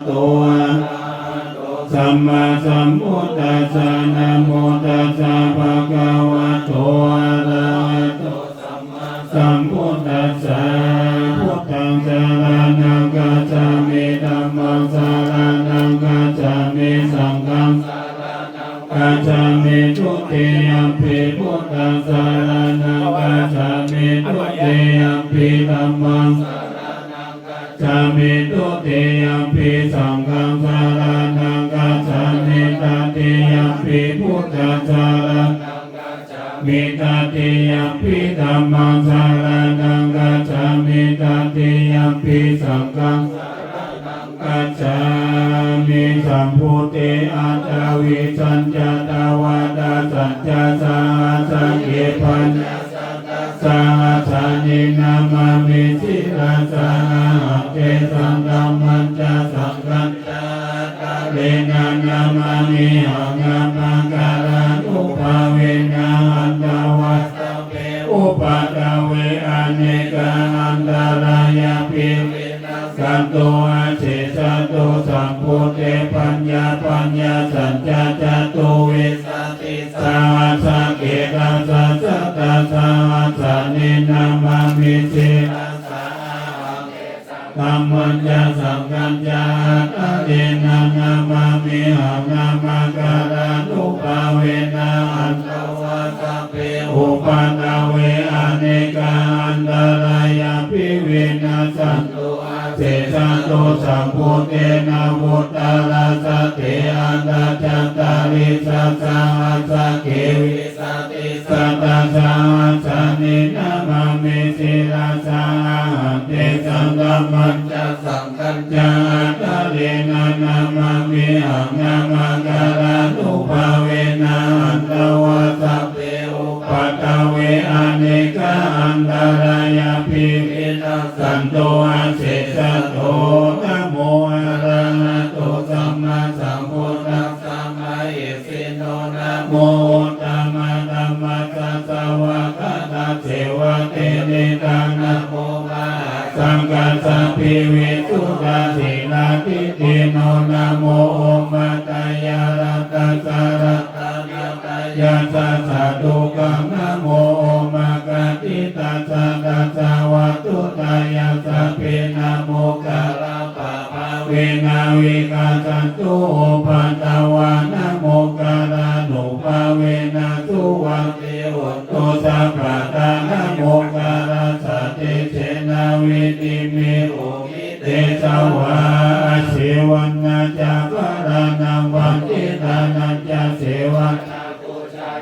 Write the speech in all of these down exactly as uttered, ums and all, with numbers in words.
to arahato sammāsambuddhassa. Namo tassa bhagavato arahato sammāsambuddhassa. Buddhaṃ saraṇaṃ gacchāmi. Dhammaṃ saraṇaṃ gacchāmi. Saṅghaṃ saraṇaṃ gacchāmi. Dutiyampi buddhaṃ saraṇaṃ gacchāmi. Dutiyampi dhammaṃ saraṇaṃ gacchāmi. Dutiyampi saṅghaṃ saraṇaṃ gacchāmi. Tatiyampi buddhaṃ saraṇaṃ gacchāmi. Tatiyampi dhammaṃ saraṇaṃ gacchāmi. Tatiyampi saṅghaṃ saraṇaṃ gacchāmi. Sambuddhe aṭṭhavīsañca dvādasañca sahassake pañcasatasahassāni namāmi sirasā ahaṃ. Tesaṃ dhammañca saṅghañca ādarena namāmihaṃ. Namakārānubhāvena hantvā sabbe upaddave anekā antarāyāpi vinassantu asesato. Sambuddhe pañcapaññāsañca catuvīsatisahassake dasasatasahassāni namāmi sirasā ahaṃ. Dhammañca saṅghañca ādarena namāmihaṃ. Namakārānubhāvena hantvā sabbe upaddave anekā antarāyāpi vinassantu asesato. Sambuddhe navuttarasate aṭṭhacattāḷīsasahassake vīsatisatasahassāni namāmi sirasā ahaṃ. Tesaṃ dhammañca saṅghañca ādarena namāmihaṃ. Namakārānubhāvena hantvā sabbe upaddave anekā antarāyāpi vinassantu asesato. Namo arahato sammāsambuddhassa mahesino. Namo uttamadhammassa svākkhātasseva tenidha. Namo mahāsaṅghassāpi visuddhasīladiṭṭhino. Namo omātyāraddhassa ratanattayassa sādhukaṃ. Namo omakātītassa tassa vatthuttayassapi. Namokārappabhāvena vigacchantu upaddavā. Namokārānubhāvena suvatthi hotu sabbadā. Namokārassa tejena vidhimhi homi tejavā. Asevanā ca bālānaṃ paṇḍitānañca sevanā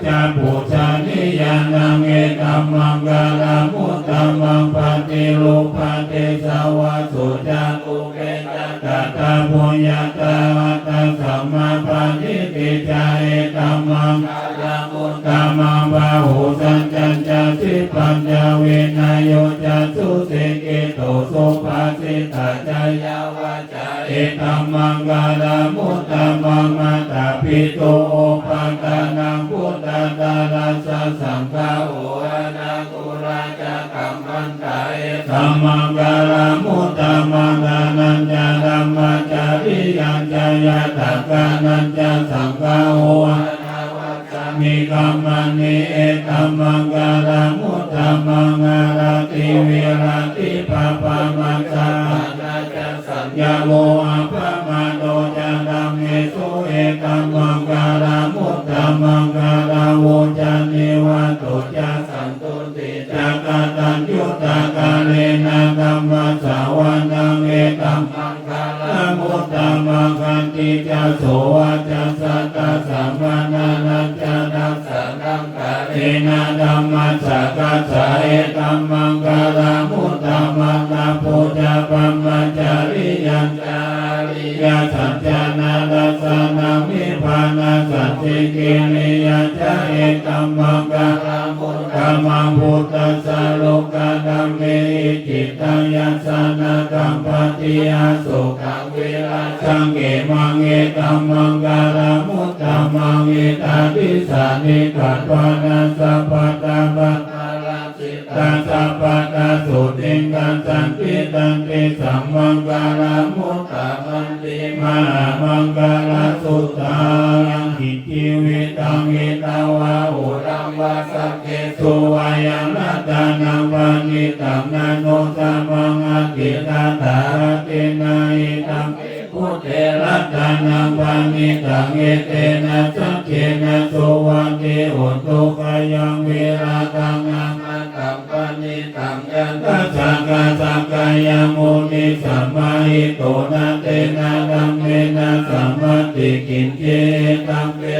ca pūjanīyānaṃ etammaṅgalamuttamaṃ. Paṭirūpadesavāso ca pubbe ca katapuññatā attasammāpaṇidhi ca etammaṅgalamuttamaṃ. Bāhusaccañca sippañca vinayo ca susikkhito subhāsitā ca yā vā ca etammaṅgalamuttamaṃ. Mātāpitu upaṭṭhānaṃ puttadārassa saṅgaho anākulā ca kammantā etammaṅgalamuttamaṃ. Dānañca dhammacariyā ca ñātakānañca saṅgaho anavajjā nikamāni etammaṅgalamuttamaṃ. Āratī viratī pāpā majjapānā ca saññamo appamādo ca dhammesu etammaṅgalamuttamaṃ. Gāravo ca nivāto ca santuṭṭhī ca kataññutā kālena dhammassavanaṃ etammaṅ galamuttamaṃ. Khantī ca sovacassatā samaṇānañca dassanaṃ kālena dhammasākacchā etammaṅgalamuttamaṃ. Tapo ca brahmacariyañca ariyasaccāna dassanaṃ nibbānasacchikiriyā ca etammaṅgalamuttamaṃ. Phuṭṭhassa lokadhammehi cittaṃ yassa na kampati asokaṃ virajaṃ khemaṃ etammaṅgalamuttamaṃ. Etādisāni katvāna sabbatthamaparājitā sabbattha sotthiṃ Gacchati. Taṃ tesaṃ maṅgalam uttamanti mahāmaṅgalasuttaṃ. Yaṅkiñci vittaṃ idha vā huraṃ vā saggesu vā yaṃ ratanaṃ paṇītaṃ na no samaṃ atthi tathāgatena idampi buddhe ratanaṃ paṇītaṃ etena saccena suvatthi hotu. Khayaṃ virāgaṃ amataṃ paṇītaṃ yadajjhagā sakyamunī samāhito na tena dhammena samatthi kiñci idampi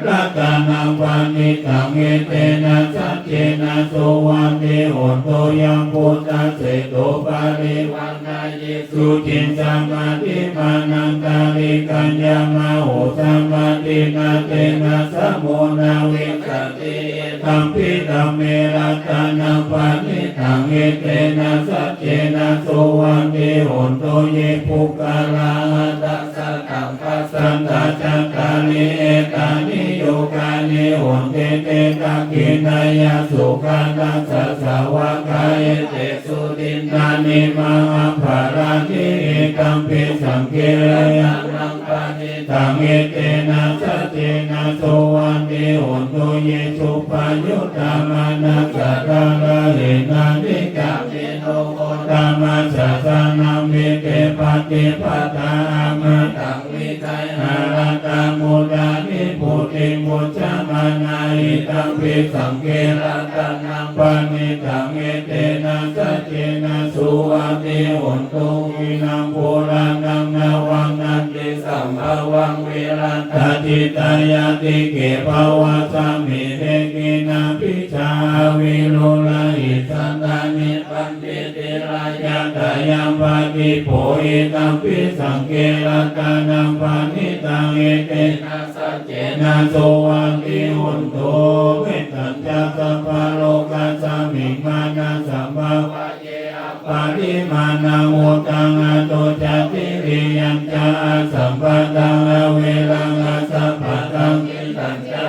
ratanaṃ paṇītaṃ etena saccena suvatthi hotu. Yaṃ buddhaseṭṭho parivaṇṇayī suciṃ samādhimānantarikaññamāhu samādhinā tena samo na vijjati idampi dhamme ratanaṃ paṇītaṃ etena saccena suvatthi hotu. Ye puggalā aṭṭha sataṃ pasatthā cattāri etāni yugāni honti te dakkhiṇeyyā sugatassa sāvakā etesu dinnāni mahapphalāni idampi saṅghe ratanaṃ paṇītaṃ etena saccena suvatthi hotu. Ye suppayuttā manasā daḷhena nikkāmino gotamasāsanamhi te pattipattā amataṃ vigayha laddhā mudhā nibbutiṃ bhuñjamānā idampi saṅghe ratanaṃ paṇītaṃ etena saccena suvatthi hotu. Khīṇaṃ purāṇaṃ navaṃ natthi sambhavaṃ virattacittāyatike bhavasmiṃ te khīṇabījā avirūḷhichandā nibbanti dhīrā yatthāyaṃ padīpo idampi saṅghe ratanaṃ paṇītaṃ etena saccena suvatthi hotu. Mettañca sabbalokasmiṃ mānasambhāvaye aparimāṇaṃ uddhaṃ adho ca tiriyañca asambādhaṃ averaṃ asapattaṃ. Tiṭṭhañca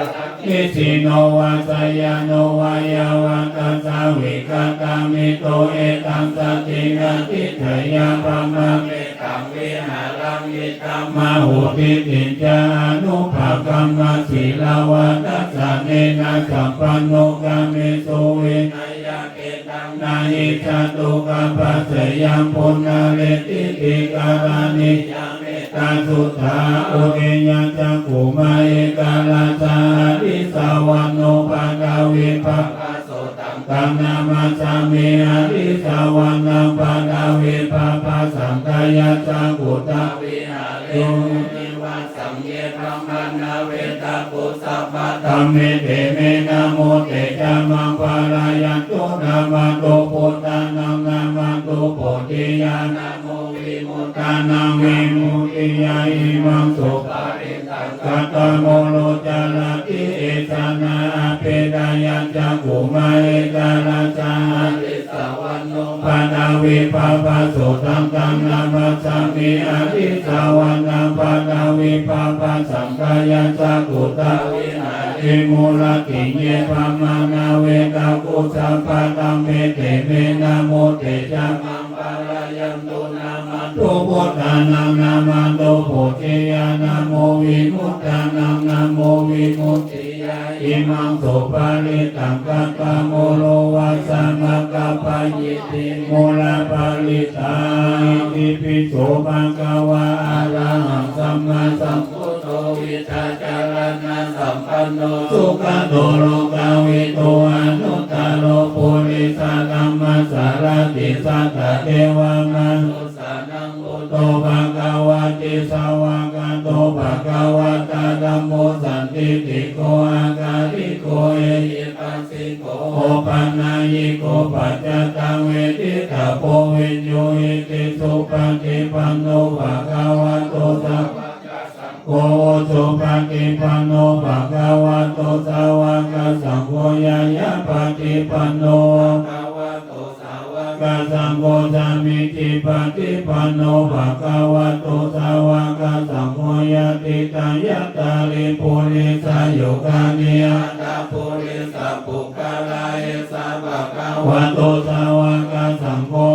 nisinno vā sayāno vā yāvatassa vigatamiddho etaṃ satiṃ adhiṭṭheyya brahmame taṃ vihāraṃ idhamāhu. Diṭṭhiñca anupagamma sīlavā dassanena sampanno kāmesu vineyya gedhaṃ na hi jātu gabbhaseyyaṃ punaretīti. Karaṇīyā mettasuttā. Udeyya cakkhumā ekarājā harissavaṇṇo paṭhavippabhāso taṃ taṃ namassāmi harissavaṇṇaṃ paṭhavippabhāsaṃ tayajja guttā viharemu nivāsaṃ ye brāhmaṇā vedagu sabbadhamme te me namo te ca maṃ pālayantu. Namatthu buddhānaṃ namatthu bodhiyā namo vimuttānaṃ vimuttiyā imaṃ supati taṃ katvā moro carati. Esanā apetayañcakkhumā ekarājā harissavaṇṇo paṭhavippabhāso taṃ taṃ namassāmi harissavaṇṇaṃ paṭhavippabhāsaṃ tayajja guttā viharemu rattiṃ ye brāhmaṇā vedagu sabbadhamme te me namo te ca maṃ pālayantu. Namatthu buddhānaṃ namatthu bodhiyā namo vimuttānaṃ namo vimuttiyā imaṃ supati taṃ katvā moro vāsamakappayīti moro parittaṃ. Itipi so bhagavā arahaṃ sammāsam buddho vijjācaraṇasampanno sugato lokavidū anuttaro purisadammasārathi satthā devamanussānaṃ buddho bhagavāti. Svākkhāto bhagavatā dhammo sandiṭṭhiko akāliko ehipas siko opanayiko paccattaṃ veditabbo viññūhīti. Supaṭipanno bhagavato sāvakasaṅgho, ujupaṭipanno bhagavato sāvakasaṅgho, ñāyapaṭipanno bhagavato sāvakasaṅgho, sāmīcipaṭipanno bhagavato sāvakasaṅgho, yadidaṃ cattāri purisayugāni aṭṭha purisapuggalā, esa bhagavato sāvakasaṅgho,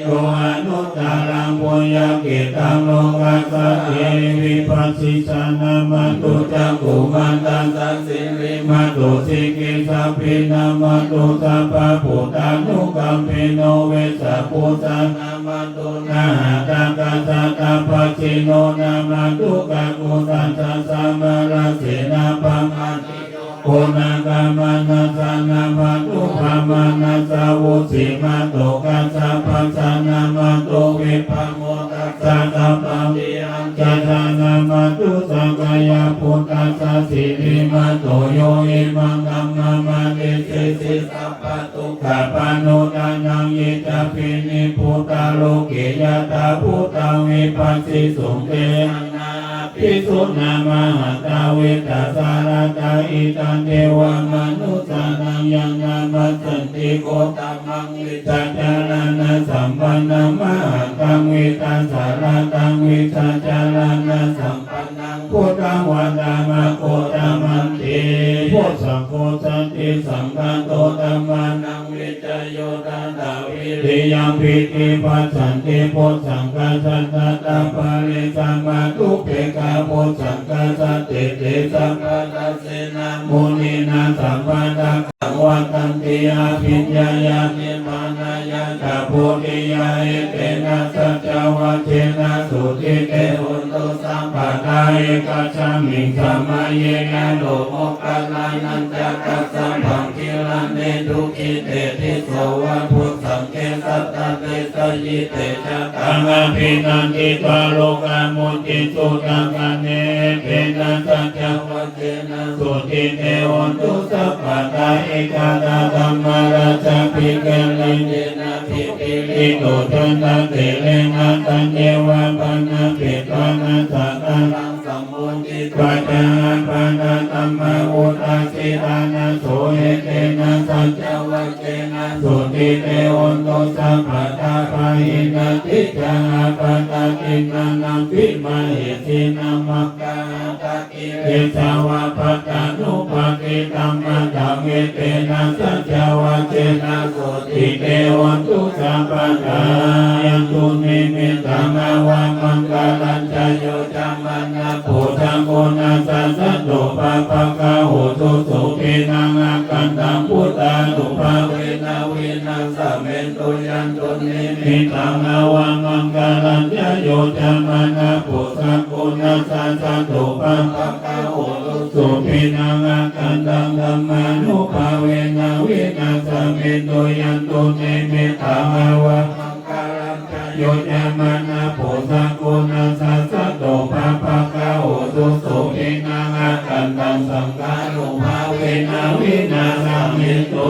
Yo anuttaraṃ puññakkhettaṃ lokassāti. Vipassissa namatthu, cakkhumantassa sirīmato, sikhissapi namatthu, sabbabuddhānukampino. Vessabhussa namatthu, nhātakassa tapassino. Namatthu kakusandhassa, mārasenappamādayo, koṇāgamanassa namatthu, brāhmaṇassa vushimato. Kassapassa namatthu, vippamuttassa sabbadhi. Aṅgissa namatthu, sakyaputtassa sirīmato, yo imaṃ dhammamadesesi, sabbadukkhapaṇṇūtānaṃ. Ye cāpi nibbutā, loke yathābhūtaṃ vipassisuṃ, te janā apisuṇā, mahatā vītasāradā. Hitaṃ devamanussānaṃ, yaṃ namassanti gotamaṃ, vijjācaraṇasampannaṃ mahantā, vītasāradaṃ, vijjācaraṇasampannaṃ, buddhaṃ vandāma gotamanti. Bojjhaṅgo satisaṅkhāto, dhammānaṃ vicayo tathā, viriyampīti passaddhi, bojjhaṅgassa dhataparisamā, upekkhabojjhaṅgassa ṭhitī, sabbadassinā muninā sammadakkhātaṃ, vadanti abhiññāya nibbānāya ca bodhiyā. Etena saccavajjena, sotthi te hotu sabbadā. Ekasmiṃ samaye, kālo moggallānañca kassapaṃ, gilāne dukkhite disvā, bojjhaṅge satta desayi. Te ca taṃ abhinanditvā, rogā mucciṃsu taṅkhaṇe. Etena saccavajjena, sotthi te hotu sabbadā. Ekadā dhammarājāpi, gelaññenābhipīḷito, cundattherena taññeva, bhaṇāpetvāna sādaraṃ, sammoditvā ca ābādhā, tamhā vuṭṭhāsi ṭhānaso. Etena saccavajjena, sotthi te hotu sabbadā. Pahīnanti ca ābādhā, tiṇṇannampi mahesinaṃ, maggāhatakilesā va, pattānuppattidhammataṃ. Etena saccavajjena, sotthi te hotu sabbadā. Yandunnimittaṃ avamaṅgalañca, yo cāmanāpo sakuṇassa saddo, pāpaggaho dussupinaṃ akantaṃ, buddhānubhāvena vināsamentu. Yandunnimittaṃ avamaṅgalañca, yo cāmanāpo sakuṇassa saddo, pāpaggaho dussupinaṃ akantaṃ, dhammānubhāvena vināsamentu. Yandunnimittaṃ avamaṅgalañca, yo cāmanāpo sakuṇassa saddo, pāpaggaho dussupinaṃ akantaṃ, saṅghānubhāvena vināsamentu.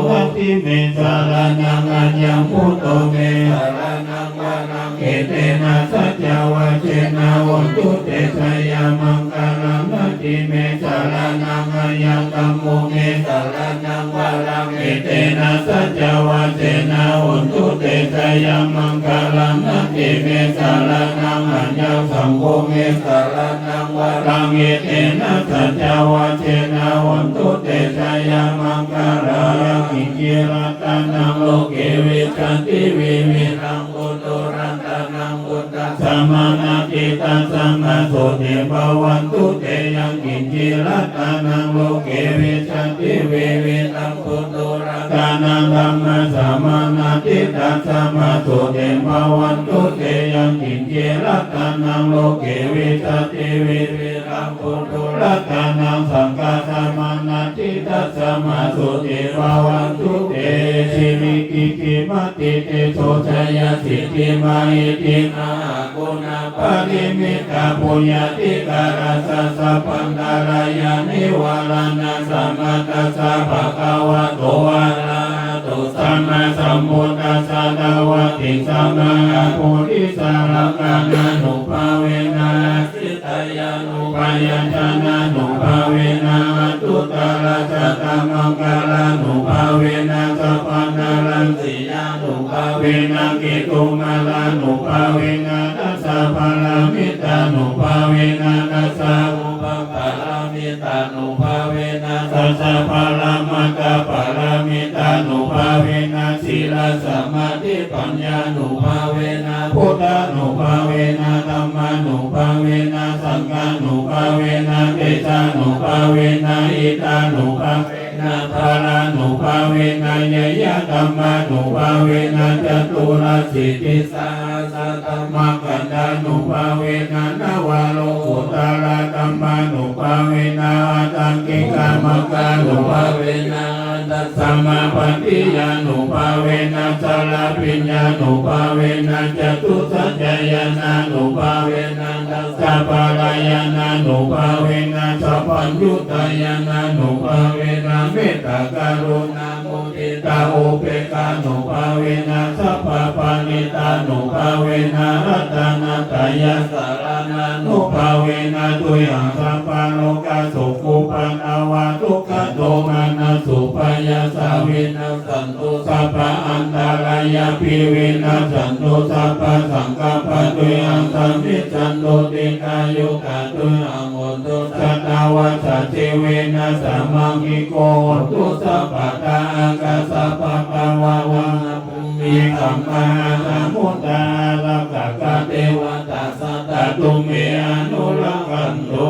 Natthi me saraṇaṃ aññaṃ, buddho me saraṇaṃ varaṃ. Etena saccavajjena, hotu te jayamaṅgalaṃ. Natthi me saraṇaṃ aññaṃ, dhammo me saraṇaṃ varaṃ. Etena saccavajjena, hotu te jayamaṅgalaṃ. Natthi me saraṇaṃ aññaṃ, saṅgho me saraṇaṃ varaṃ. Etena saccavajjena, hotu te jayamaṅgalaṃ. Yaṅkiñci ratanaṃ loke, vijjati vividhaṃ puthu, ratanaṃ puthaṃ samaṇāti, tasmā sotthī bhavantu te. Yaṅkiñci ratanaṃ loke, vijjati vividhaṃ puthu, ratanaṃ dhammasamaṇāti, tasmā sotthī bhavantu te. Yaṅkiñci ratanaṃ loke, vijjati vividhaṃ puthu, ratanaṃ saṅghasamaṇāti, tasmā sotthī bhavantu te. Siri kitti mati tejo jaya siddhi mahiddhi, mahāguṇāparimita puññādhikārassa sabbantarāya nivāraṇasamatthassa bhagavato arahato sammāsambuddhassa dvattiṃsamahābodhisārākanānubhāvena, āsi tayānubyañjanānubhāvena, aṭṭhuttarasatamaṅgalānubhāvena, sabbanaraṃsiyānubhāvena, ketumālānubhāvena, dasapāramitānubhāvena, dasarūpaparamitānubhāvena, dasaparamatthapāramitānubhāvena, sīla Samādhipaññānubhāvena buddhānubhāvena dhammānubhāvena saṅghānubhāvena tejānubhāvena iddhānubhāvena balānubhāvena ñeyyadhammānubhāvena caturāsītisahassadhammakkhandhānubhāvena navalokuttaradhammānubhāvena aṭṭhaṅgikamaggānubhāvena aṭṭhasamāpattiyānubhāvena chaḷabhiññānubhāvena catusaccañāṇānubhāvena dasabalañāṇānubhāvena sabbaññutañāṇānubhāvena mettākaruṇāmuditāupekkhānubhāvena sabbaparittā- nubhāvena ratanattayasaraṇānubhāvena tuyhaṃ sabbarogā sokūpaddavā dukkhadomanassupāyāsā vinassantu sabbaantarāyāpi vinassantu sabbasaṅkappā tuyhaṃ samijjhantu dīghāyukā tuyhaṃ hotu satavassā jīvena samaṅgiko hotu sabbadā. Ākāsapabbatavanabhūmigaṅgāmahāsamuddā ārakkhakā devatā sadā tumhe anurakkhantu.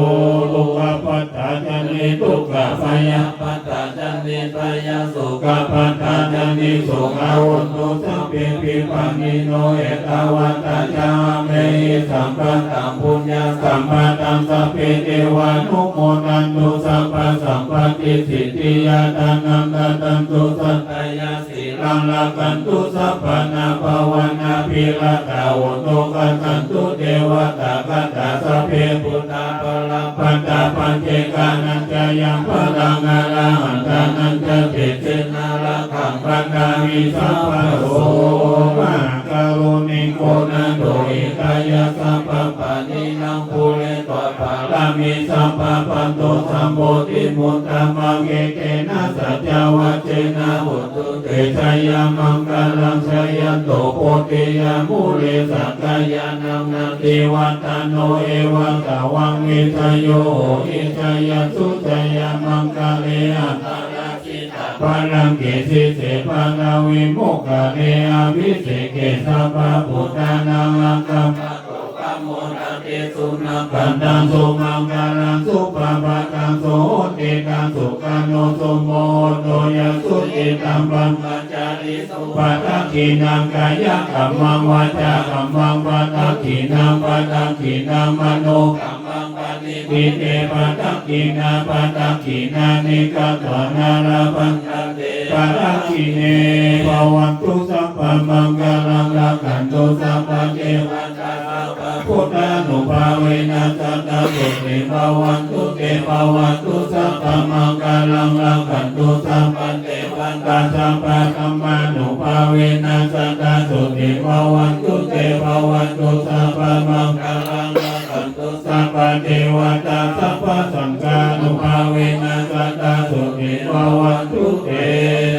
Dukkhappattā ca niddukkhā bhayappattā ca nibbhayā sokappattā ca nissokā hontu sabbepi pāṇino. Ettāvatā ca amhehi sambhataṃ puññasampadaṃ sabbe devānumodantu sabbasampattisiddhiyā. Dānaṃ dadantu saddhāya sīlaṃ rakkhantu sabbadā bhāvanābhiratā hontu gacchantu devatāgatā. Sabbe buddhā balappattā paccekānañca yaṃ balaṃ arahantānañca tejena rakkhaṃ bandhāmi sabbaso. Mahākāruṇiko nātho hitāya sabbapāṇinaṃ pūretvā pāramī sabbā patto sambodhimuttamaṃ etena saccavajjena hotu te jayamaṅgalaṃ. Jayanto bodhiyā mūle sakyānaṃ nandivaḍḍhano evaṃ tvaṃ vijayo hohi jayassu jayamaṅgale aparājitapallaṅke sīse paṭhavipokkhare abhiseke sabbabuddhānaṃ aggappatto pamodati. Sunakkhattaṃ sumaṅgalaṃ supabhātaṃ suhuṭṭhitaṃ sukhaṇo sumuhutto ca suyiṭṭhaṃ brahmacārisu padakkhiṇaṃ kāyakammaṃ vācākammaṃ padakkhiṇaṃ padakkhiṇaṃ manokammaṃ paṇidhī te padakkhiṇā padakkhiṇāni katvāna labhantatthe padakkhiṇe. Bhavatu sabbamaṅgalaṃ rakkhantu sabbadevatā sabbabuddhānubhāvena sadā sotthī bhavantu te. Bhavatu sabbamaṅgalaṃ rakkhantu sabbadevatā sabbadhammānubhāvena sadā sotthī bhavantu te. Bhavatu sabbamaṅgalaṃ rakkhantu sabbadevatā sabbasaṅghānubhāvena sadā sotthī bhavantu te.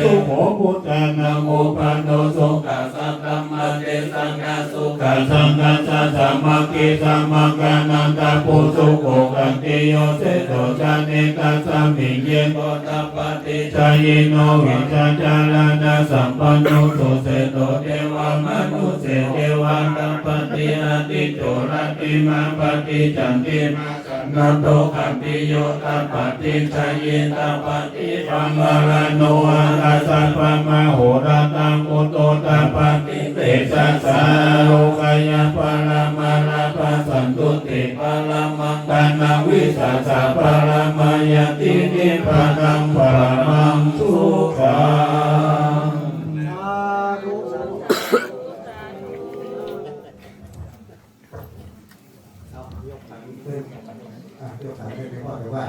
Sukho buddhānaṃ uppādo sukhā saddhammadesanā sukhā saṅghassa sāmaggī samaggānaṃ tapo sukho. Khattiyo seṭṭho jāne tasmiṃ ye gotapati jhāyino vijjācaraṇasampanno suseṭṭho devamānuse ceva tapati ādicco rattimāpati candimā sannaddho khattiyo tapati jhāyī tapati brāhmaṇo ākāsapabbataṃ ahorattaṃ buddho tapati tejasā. Lokāya paramā lābhā santuṭṭhi paramaṃ dhanaṃ vissāsaparamā ñāti nibbānaṃ paramaṃ sukhaṃ. เอายกขันขึ้น อ่ะ ยกขันขึ้น เดี๋ยวพ่อจะว่า